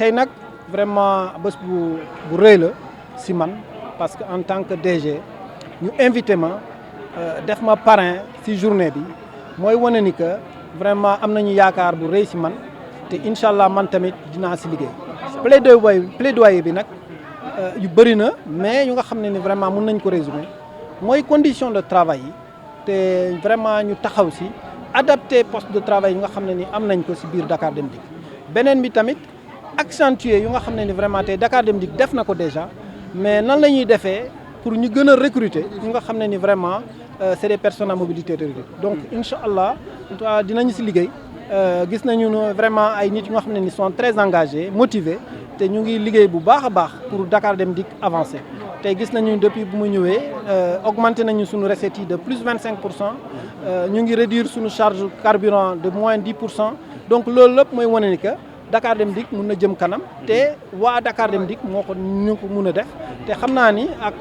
tey nag vraiment bés bu rëy la si man parce que en tant que DG ñu invité ma def ma parrain si journée bi mooy wane ni que vraiment am nañu yaakaar bu rëy si man te incha allah man tamit dinaa si liggéey. plaidoyer bi nag yu bëri na mais yu nga xam ne ni vraiment mun nañ ko résumer mooy condition de travail yi te vraiment ñu taxaw si adapter poste de travail yu nga xam ne ni am nañ ko si biir Dakar Dem Dikk. beneen bi tamit accentuer yu nga xam ne ni vraiment tey Dakar Dem Dikk def na ko déjà mais nan la ñuy defee pour ñu gën a recruter ñu nga xam ne ni vraiment c'est des personnes à mobilité réduite. donc incha allah dinañu si liggéey gis nañu vraiment ay nit yu nga xam ne ni sont très engagés motivés te ñu ngi liggéey bu baax a baax pour Dakar Dem Dikk avancer. tey gis nañu depuis bu mu ñëwee augmenté nañu suñu recettes yi de plus 25%, ñu ngi réduire suñu charge carburant de moins 10%. donc loolu lépp mooy wane ni que Dakar Dem Dikk mun na jëm kanam te waa Dakar Dem Dikk moo ko ñu ko mun a def te xam naa ni ak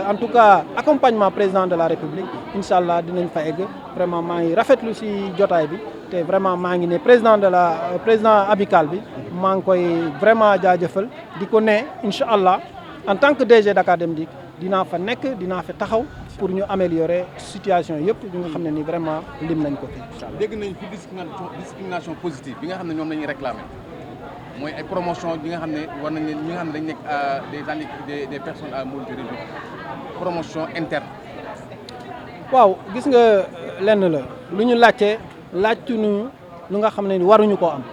en tout cas accompagnement président de la République incha allah dinañ fa egg. vraiment maa ngi rafetlu si jotaay bi te vraiment maa ngi ne président amical bi maa ngi koy vraiment jaajëfal di ko ne incha allah en tant que DG Dakar Dem Dikk dinaa fa nekk dinaa fa taxaw pour ñu améliorer situation yëpp ñu nga xam ne ni vraiment lim nañ ko fi. dégg nañ fi discrimination positive bi nga xam ne ñoom lañuy réclamer mooy ay promotion yi nga xam ne war nañ leen ñi nga xam ne dañ nekk des personnes à mobilité réduite promotion interne. waaw gis nga lenn la lu ñu laajtuñu lu nga xam ne ni waruñu koo am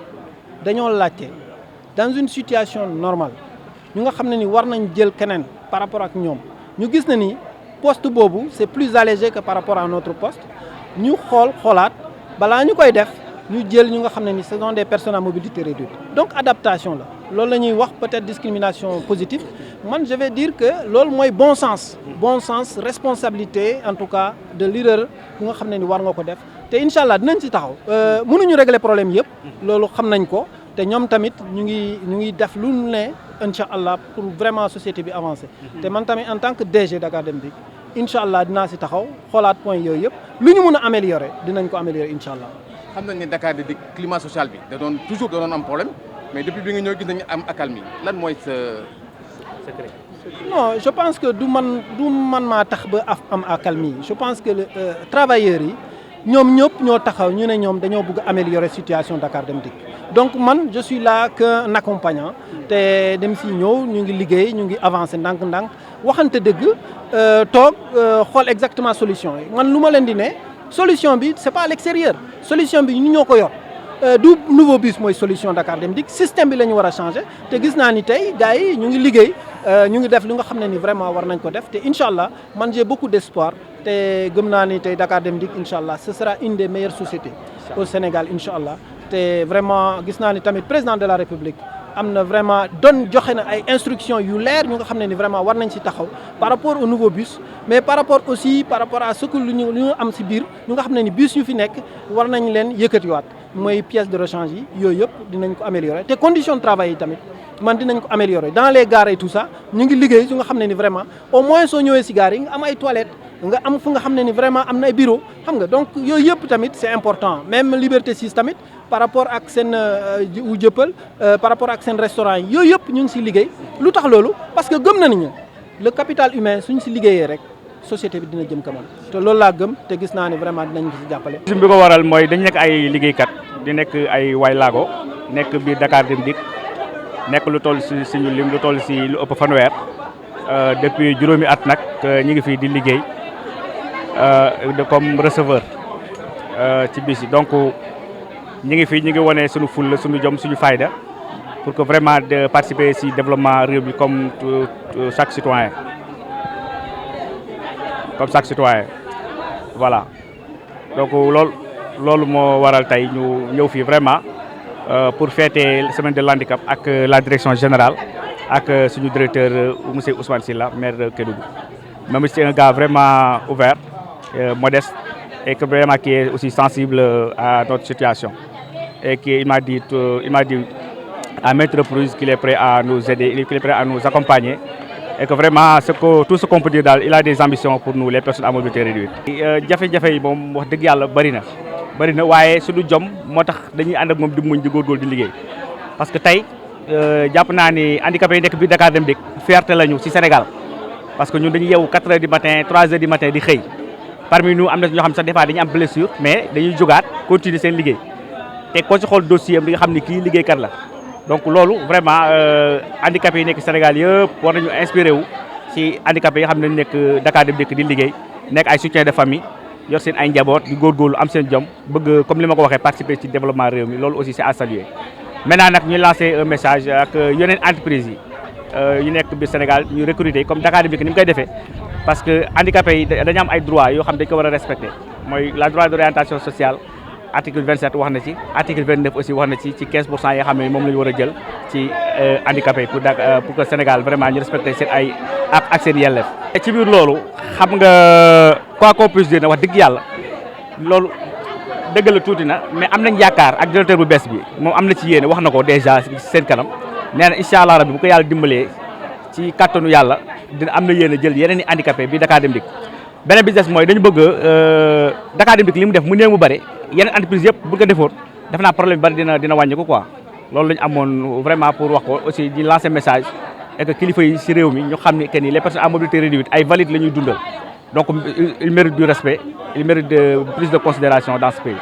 dañoo laajte dans une situation normale ñu nga xam ne ni war nañ jël keneen par rapport ak ñoom ñu gis na ni poste boobu c'est plus allégé que par rapport à notre poste ñu xoolaat balaa ñu koy def ñu jël ñu nga xam ne ni ce sont des personnes à mobilité réduite. donc adaptation la loolu la ñuy wax peut-être discrimination positive man je vais dire que loolu mooy bon sens responsabilité en tout cas de leader bu nga xam ne ni war nga ko def te incha allah dinañ ci taxaw mënuñu régler problème yëpp loolu xam nañ ko te ñoom tamit ñu ngi def lu ne incha allah pour vraiment société bi avancer te man tamit en tant que DG Dakar Dem Dikk incha allah dinaa si taxaw xoolaat point yooyu yëpp lu ñu mun a améliorer dinañ ko améliorer incha allah. xam nañ ne Dakar Dem Dikk climat social bi da doon am problème mais depuis bi nga ñëw gis nañu am accalmie lan mooy sa secret. non je pense que du man maa tax ba am accalmie je pense que travailleurs yi ñoom ñëpp ñoo taxaw ñu ne ñoom dañoo bëgg améliorer situation Dakar Dem Dikk donc man je suis là qu'un accompagnant te dem si ñëw ñu ngi liggéey ñu ngi avancer ndànk-ndànk waxante dëgg toog xool exactement solution yi man lu ma leen di ne solution bi c'est pas à l'extérieur solution bi ñu ñoo ko yor du nouveau bus mooy solution Dakar Dem Dikk système bi la ñu war a changer te gis naa ni tey gars yi ñu ngi liggéey ñu ngi def li nga xam ne ni vraiment war nañ ko def te incha allah man j'ai beaucoup d'espoir te gëm naa ni tey Dakar Dem Dikk incha allah ce sera une des meilleures sociétés au Sénégal incha allah te vraiment gis naa ni tamit président de la République am na vraiment joxe na ay instructions yu leer ñu nga xam ne ni vraiment war nañ ci taxaw par rapport au nouveau bus mais par rapport à ce que lu ñu am ci biir ñu nga xam ne ni bus yu fi nekk war nañ leen yëkkatiwaat mooy pièces de rechange yi yooyu yëpp dinañ ko améliorer te conditions de travail yi tamit man dinañ ko améliorer dans les gares et tout ça ñu ngi liggéey su nga xam ne ni vraiment au moins soo ñëwee ci gare yi nga am ay toilettes nga am fu nga xam ne ni vraiment am na ay bureau xam nga donc yooyu yëpp tamit c'est important même Liberté 6 tamit par rapport ak seen wu jëppal par rapport ak seen restaurant yi yooyu yëpp ñu ngi ci liggéey lu tax loolu parce que gëm nañu le capital humain suñ ci liggéeyee rek société bi dina jëm kanam te loolu laa gëm te gis naa ne vraiment dinañ ko ci jàppale. bi ko waral mooy dañ nekk ay liggéeykat di nekk ay waay laago nekk biir Dakar Dem Dikk nekk lu toll ci suñu lim lu toll ci lu ëpp fanweer depuis juróomi at nag ñu ngi fii di liggéey comme receveur ci bis yi donc ñu ngi fii ñu ngi wane suñu fulla suñu jom suñu fayda pour que vraiment de participer ci développement réew bi comme chaque citoyen voilà donc loolu moo waral tey ñu ñëw fii vraiment pour fêter semaine de l'handicap ak la direction générale ak suñu directeur monsieur Ousmane Sylla maire de Kédougou même c'est un gars vraiment ouvert modeste et que vraiment qui est aussi sensible à notre situation et il m'a dit à maintes reprises qu'il est prêt à nous aider, qu'il est prêt à nous accompagner et que vraiment tout ce qu'on peut dire daal il a des ambitions pour nous les personnes à mobilité réduite. jafe-jafe yi moom wax dëgg yàlla bari na waaye suñu jom moo tax dañuy ànd ak moom di muñ di góorgóorlu di liggéey parce que tey jàpp naa ni handicapés yi nekk biir Dakar Dem Dikk fierté lañu ci Sénégal parce que ñun dañuy yeewu 4 heures du matin 3 heures du matin di xëy parmi nous am na ñoo xam sax des fois dañuy am blessure mais dañuy jógaat continuer seen liggéey te ko ci xool dossier am di nga xam ni kii liggéeykat la donc loolu vraiment handicapés yi nekk Sénégal yëpp war nañu inspiré wu ci handicapés yi nga xam ne dañu nekk Dakar Dem Dikk di liggéey nekk ay soutien de famille yor seen ay njaboot di góorgóorlu am seen jom bëgg comme li ma ko waxee participer ci développement réew mi loolu aussi c'est à saluer. maintenant nag ñu lancer un message ak yeneen entreprise yi yu nekk biir Sénégal ñu recruter comme Dakar Dem Dikk ni mu koy defee parce que handicapés yi dañu am ay droits yoo xam dañ ko war a respecter mooy la droit d'orientation sociale article 27 wax na ci article 29 aussi wax na ci 15% yi nga xam ne moom la ñu war a jël ci handicapés pour que Sénégal vraiment ñu respecter seen ay ak seen yelleef. ci biir loolu xam nga quoi qu'on puisse dire na wax dëgg yàlla loolu dëgg la tuuti na mais am nañ yaakaar ak directeur bu bees bi moom am na ci yéene wax na ko déjà seen kanam nee na incha allah rabbi bu ko yàlla dimbalee ci kattanu yàlla dina am na yéene jël yeneen i handicapé bi Dakar Dem Dikk. beneen business mooy dañu bëgg Dakar Dem Dikk li mu def mu néew mu bëri yeneen entreprise yëpp bu ko defoon def naa problème bi bëri dina wàññi ko quoi loolu la ñu amoon vraiment pour wax ko aussi di lancer message et que kilifa yi si réew mi ñu xam ne que ni les personnes à mobilité réduite ay valides la ñuy dundal donc il mérite du respect il mérite de plus de considération dans ce pays.